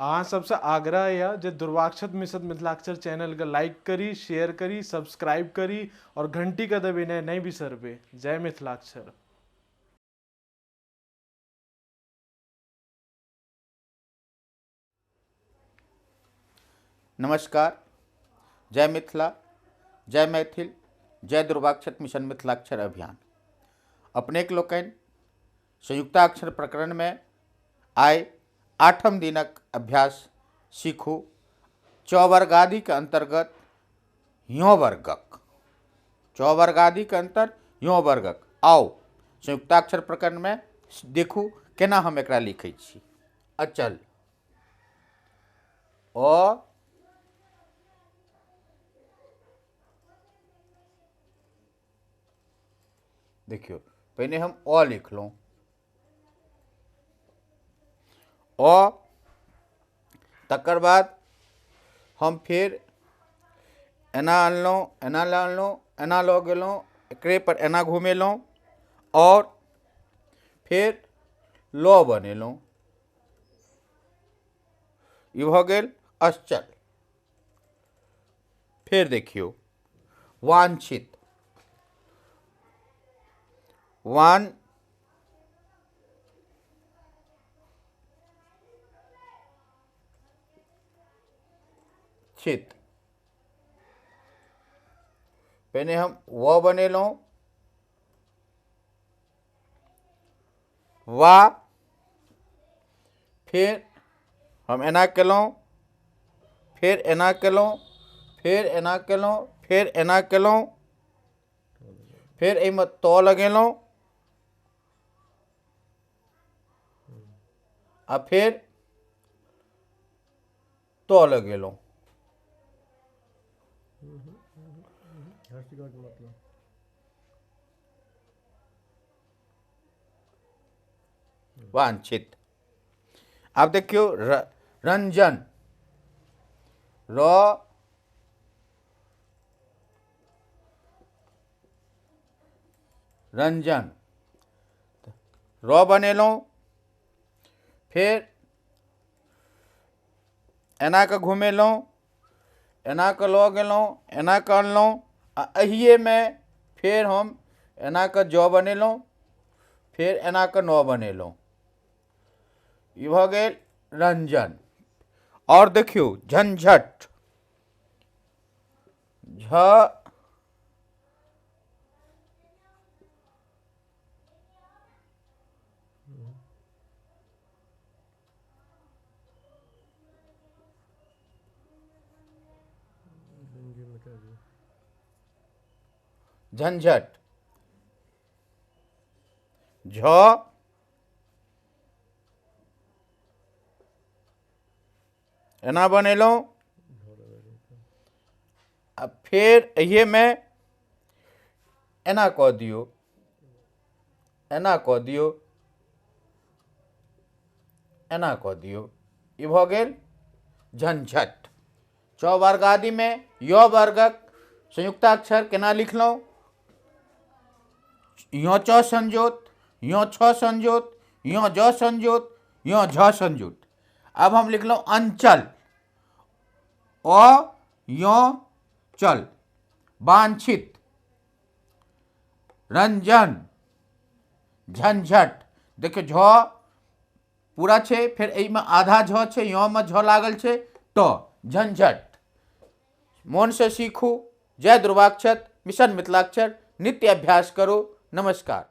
अहाँ सबसँ आग्रह यऽ जे दुर्वाक्षत मिश्र मिथिलाक्षर चैनलके लाइक करी, शेयर करी, सब्सक्राइब करी और घंटीके दबेनाइ नहि बिसरबै। जय मिथिलाक्षर। नमस्कार, जय मिथिला, जय मैथिल, जय दुर्वाक्षत मिशन मिथिलाक्षर अभियान। अपनेक लोकनि संयुक्ताक्षर प्रकरण में आइ 8म दिनक अभ्यास सीखू। चौवर्गादि के अंतर्गत यो वर्गक, चौवर्गादि के अंतर यो वर्गक। आओ संयुक्ताक्षर प्रकरण में देखू केना हम एकरा लिखै छी। अचल, अ, देखियो पहिने हम अ लिखलहुँ, अ, तकर बाद हम फेर एना अनलहुँ, एना लऽ अनलहुँ, एना लऽ गेलहुँ, एकरे पर एना घुमेलहुँ और फेर ल बनेलहुँ। ई भऽ गेल अश्चल। फेर देखियौ वांछित, वान छित, पहिने हम व बनेलहुँ, वा, फेर हम एना केलहुँ, फेर एना केलहुँ, फेर एना केलहुँ, फेर एना केलहुँ, फेर एहिमे त लगेलहुँ आ फेर त लगेलहुँ। वांछित। आब देखियौ रंजन, र, रंजन, र बनेलहुँ, फेर एना कऽ घुमेलहुँ, एना कऽ लऽ गेलहुँ, एना कऽ अनलहुँ आ एहिएमे फेर हम एना कऽ ज बनेलहुँ, फेर एना कऽ न बनेलहुँ। ई भऽ गेल रंजन। और देखियौ झंझट, झ, झंझट, झ, एना बनेलहुँ आ फेर एहिएमे एना कऽ दियौ, एना कऽ दियौ, एना कऽ दियौ। ई भऽ गेल झंझट। चौवर्गादिमे य वर्गक संयुक्ताक्षर केना लिखलहुँ? यो च संयोत, यो छ संयोत, यो ज संयोत, यो झ संयोत। अब हम लिखलहुँ अंचल, अ, यो, चल, वांछित, रंजन, झंझट। देखियौ झ पूरा छै, फेर एहिमे आधा झ छै, यो में झ लागल छै, ट, झंझट। मोन से सीखू। जय दुर्वाक्षत मिशन मिथिलाक्षर। नित्य अभ्यास करो। नमस्कार।